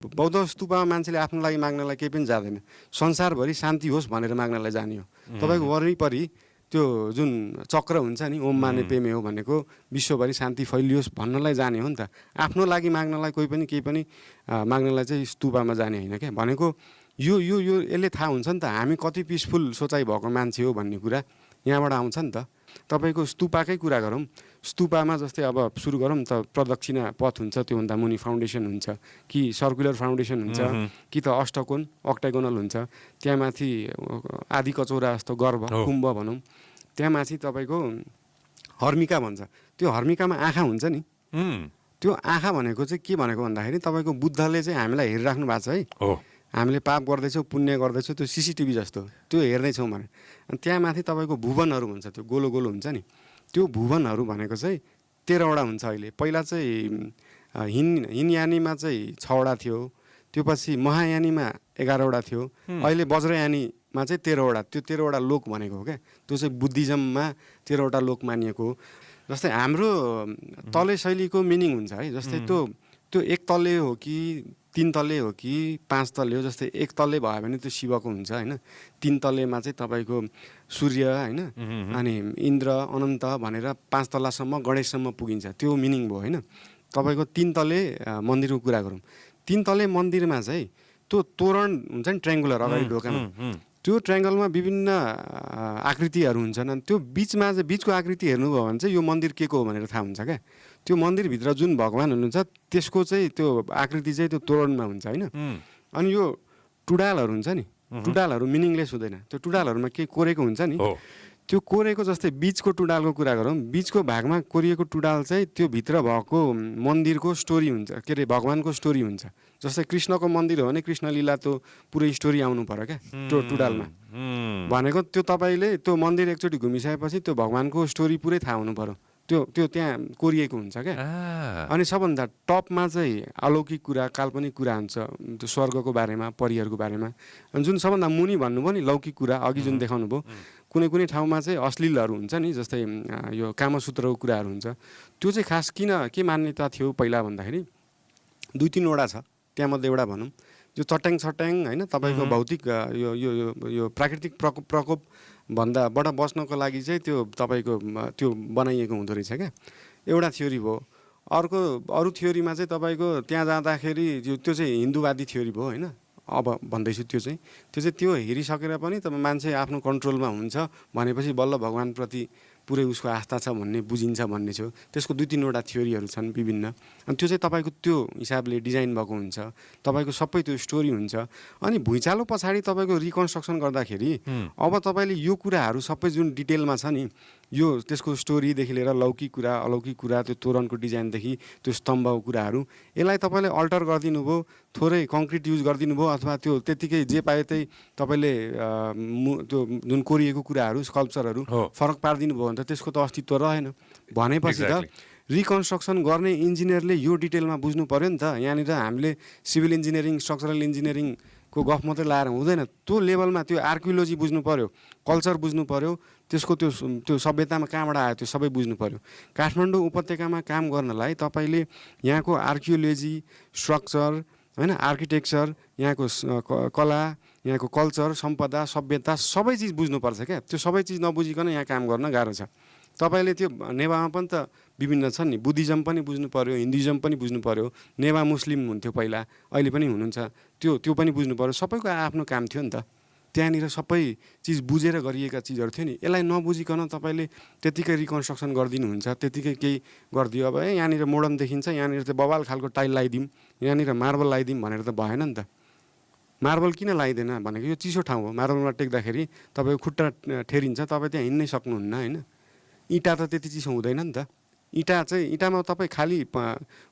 बौद्ध स्तूपमा मान्छेले आफ्नो लागि माग्नलाई केही पनि जाँदैन, संसारभरि शान्ति होस् भनेर माग्नलाई जाने हो। तपाईँको वरिपरि त्यो जुन चक्र हुन्छ नि, ओम माने पेमे हो भनेको विश्वभरि शान्ति फैलियोस् भन्नलाई जाने हो नि त। आफ्नो लागि माग्नलाई कोही पनि केही पनि माग्नलाई चाहिँ स्तूपमा जाने होइन क्या। भनेको यो यो यो यसले थाहा हुन्छ नि त हामी कति पिसफुल सोचाइ भएको मान्छे हो भन्ने कुरा यहाँबाट आउँछ नि त। तपाईँको स्तूपाकै कुरा गरौँ, स्तूपामा जस्तै अब सुरु गरौँ त, प्रदक्षिणा पथ हुन्छ, त्योभन्दा मुनि फाउन्डेसन हुन्छ कि सर्कुलर फाउन्डेसन हुन्छ कि त अष्टकोण अक्टागोनल हुन्छ, त्यहाँ माथि आदि कचौरा जस्तो गर्भ कुम्भ भनौँ, त्यहाँ माथि तपाईँको हर्मिका भन्छ। त्यो हर्मिकामा आँखा हुन्छ नि, त्यो आँखा भनेको चाहिँ के भनेको भन्दाखेरि तपाईँको बुद्धले चाहिँ हामीलाई हेरिराख्नु भएको छ है, हामीले पाप गर्दैछौँ पुण्य गर्दैछौँ, त्यो सिसिटिभी जस्तो त्यो हेर्दैछौँ भने। अनि त्यहाँ माथि तपाईँको भुवनहरू हुन्छ, त्यो गोलो गोलो हुन्छ नि, त्यो भुवनहरू भनेको चाहिँ 13वटा हुन्छ। अहिले पहिला चाहिँ हिनयानीमा चाहिँ 6वटा थियो, त्यो पछि महायानीमा 11वटा थियो, अहिले वज्रयानीमा चाहिँ 13वटा। त्यो 13वटा लोक भनेको हो क्या, त्यो चाहिँ बुद्धिज्ममा 13वटा लोक मानिएको हो। जस्तै हाम्रो तले शैलीको मिनिङ हुन्छ है, जस्तै त्यो एक तले हो कि 3 तले हो कि 5 तले हो। जस्तै एक तले भयो भने त्यो शिवको हुन्छ होइन, 3 तलेमा चाहिँ तपाईँको सूर्य होइन, अनि इन्द्र अनन्त भनेर 5 तलासम्म गणेशसम्म पुगिन्छ, त्यो मिनिङ भयो होइन। तपाईँको 3 तले मन्दिरको कुरा गरौँ, 3 तले मन्दिरमा चाहिँ त्यो तोरण हुन्छ नि ट्रायङ्गुलर अगाडि ढोकामा, त्यो ट्रायङ्गलमा विभिन्न आकृतिहरू हुन्छन्। अनि त्यो बिचमा चाहिँ बिचको आकृति हेर्नुभयो भने चाहिँ यो मन्दिर के को हो भनेर थाहा हुन्छ क्या। त्यो मन्दिरभित्र जुन भगवान् हुनुहुन्छ त्यसको चाहिँ त्यो आकृति चाहिँ त्यो तोरणमा हुन्छ होइन। अनि यो टुडालहरू हुन्छ नि, टुडालहरू मिनिङलेस हुँदैन, त्यो टुडालहरूमा केही कोरेको हुन्छ नि, त्यो कोरेको जस्तै बिचको टुडालको कुरा गरौँ, बिचको भागमा कोरिएको टुडाल चाहिँ त्यो भित्र भएको मन्दिरको स्टोरी हुन्छ, के अरे भगवान्को स्टोरी हुन्छ। जस्तै कृष्णको मन्दिर हो भने कृष्ण लीला त्यो पुरै स्टोरी आउनु पर्यो क्या त्यो टुडालमा। भनेको त्यो तपाईँले त्यो मन्दिर एकचोटि घुमिसकेपछि त्यो भगवान्को स्टोरी पुरै थाहा हुनु पर्यो, त्यो त्यहाँ कोरिएको हुन्छ क्या। अनि सबभन्दा टपमा चाहिँ अलौकिक कुरा काल्पनिक कुरा हुन्छ, त्यो स्वर्गको बारेमा परिहरूको बारेमा। अनि जुन सबभन्दा मुनि भन्नुभयो नि लौकिक कुरा अघि जुन देखाउनु भयो, कुनै कुनै ठाउँमा चाहिँ अश्लीलहरू हुन्छ नि, जस्तै यो कामसूत्रको कुराहरू हुन्छ। त्यो चाहिँ खास किन के मान्यता थियो पहिला भन्दाखेरि 2-3वटा छ, त्यहाँमध्ये एउटा भनौँ जो चट्याङ होइन तपाईँको भौतिक यो यो यो प्राकृतिक प्रकोप भन्दाबाट बस्नको लागि चाहिँ त्यो तपाईँको त्यो बनाइएको हुँदो रहेछ क्या, एउटा थ्योरी भयो। अरू थ्योरीमा चाहिँ तपाईँको त्यहाँ जाँदाखेरि त्यो चाहिँ हिन्दूवादी थ्योरी भयो होइन। अब भन्दैछु त्यो हेरिसकेर पनि तपाईँ मान्छे आफ्नो कन्ट्रोलमा हुन्छ भनेपछि बल्ल भगवान्प्रति पुरै उसको आस्था छ भन्ने बुझिन्छ भन्ने छ। त्यसको 2-3वटा थ्योरीहरू छन् विभिन्न। अनि त्यो चाहिँ तपाईँको त्यो हिसाबले डिजाइन भएको हुन्छ, तपाईँको सबै त्यो स्टोरी हुन्छ। अनि भुइँचालो पछाडि तपाईँको रिकन्स्ट्रक्सन गर्दाखेरि अब तपाईँले यो कुराहरू सबै जुन डिटेलमा छ नि, यो त्यसको स्टोरीदेखि लिएर लौकिक कुरा अलौकिक कुरा, त्यो तोरणको डिजाइनदेखि त्यो स्तम्भको कुराहरू, यसलाई तपाईँले अल्टर गरिदिनु भयो, थोरै कङ्क्रिट युज गरिदिनु भयो, अथवा त्यो त्यतिकै जे पाए त्यही तपाईँले त्यो जुन कोरिएको कुराहरू स्कल्पचरहरू फरक पारिदिनु भयो भने त त्यसको त अस्तित्व रहेन। भनेपछि त रिकन्स्ट्रक्सन गर्ने इन्जिनियरले यो डिटेलमा बुझ्नु पऱ्यो नि त। यहाँनिर हामीले सिभिल इन्जिनियरिङ स्ट्रक्चरल इन्जिनियरिङको गफ मात्रै लाएर हुँदैन, त्यो लेभलमा त्यो आर्कियोलोजी बुझ्नु पऱ्यो, कल्चर बुझ्नु पऱ्यो, त्यसको त्यो सभ्यतामा कहाँबाट आयो त्यो सबै बुझ्नु पऱ्यो। काठमाडौँ उपत्यकामा काम गर्नलाई तपाईँले यहाँको आर्कियोलोजी स्ट्रक्चर होइन, आर्किटेक्चर, यहाँको कला, यहाँको कल्चर सम्पदा सभ्यता सबै चिज बुझ्नुपर्छ क्या। त्यो सबै चिज नबुझिकन यहाँ काम गर्न गाह्रो छ। तपाईँले त्यो नेवामा पनि त विभिन्न छन् नि, बुद्धिज्म पनि बुझ्नु पऱ्यो, हिन्दुइज्म पनि बुझ्नु पऱ्यो, नेवा मुस्लिम हुन्थ्यो पहिला, अहिले पनि हुनुहुन्छ, त्यो पनि बुझ्नु पऱ्यो। सबैको आफ्नो काम थियो नि त। त्यहाँनिर सबै चिज बुझेर गरिएका चिजहरू थियो नि। यसलाई नबुझिकन तपाईँले त्यतिकै रिकन्स्ट्रक्सन गरिदिनुहुन्छ, त्यतिकै केही गरिदियो। अब यहाँनिर मोडर्न देखिन्छ, यहाँनिर चाहिँ बवाल खालको टाइल लगाइदिउँ, यहाँनिर मार्बल लगाइदिउँ भनेर त भएन नि त। मार्बल किन लगाइदिएन भनेको यो चिसो ठाउँ हो, मार्बलमा टेक्दाखेरि तपाईँको खुट्टा ठेरिन्छ, तपाईँ त्यहाँ हिँड्नै सक्नुहुन्न होइन। इँटा त त्यति चिसो हुँदैन नि त। इँटामा तपाईँ खालि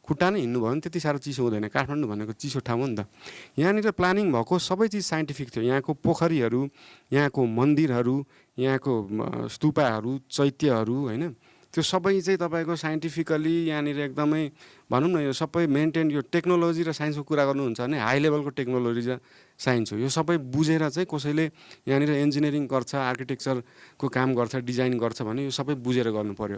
खुट्टा नै हिँड्नुभयो भने त्यति साह्रो चिसो हुँदैन। काठमाडौँ भनेको चिसो ठाउँ हो नि त। यहाँनिर प्लानिङ भएको सबै चिज साइन्टिफिक थियो। यहाँको पोखरीहरू, यहाँको मन्दिरहरू, यहाँको स्तूपाहरू, चैत्यहरू होइन, त्यो सबै चाहिँ तपाईँको साइन्टिफिकली यहाँनिर एकदमै भनौँ न यो सबै मेन्टेन, यो टेक्नोलोजी र साइन्सको कुरा गर्नुहुन्छ भने हाई लेभलको टेक्नोलोजी र साइन्स हो। यो सबै बुझेर चाहिँ कसैले यहाँनिर इन्जिनियरिङ गर्छ, आर्किटेक्चरको काम गर्छ, डिजाइन गर्छ भने यो सबै बुझेर गर्नु पर्यो।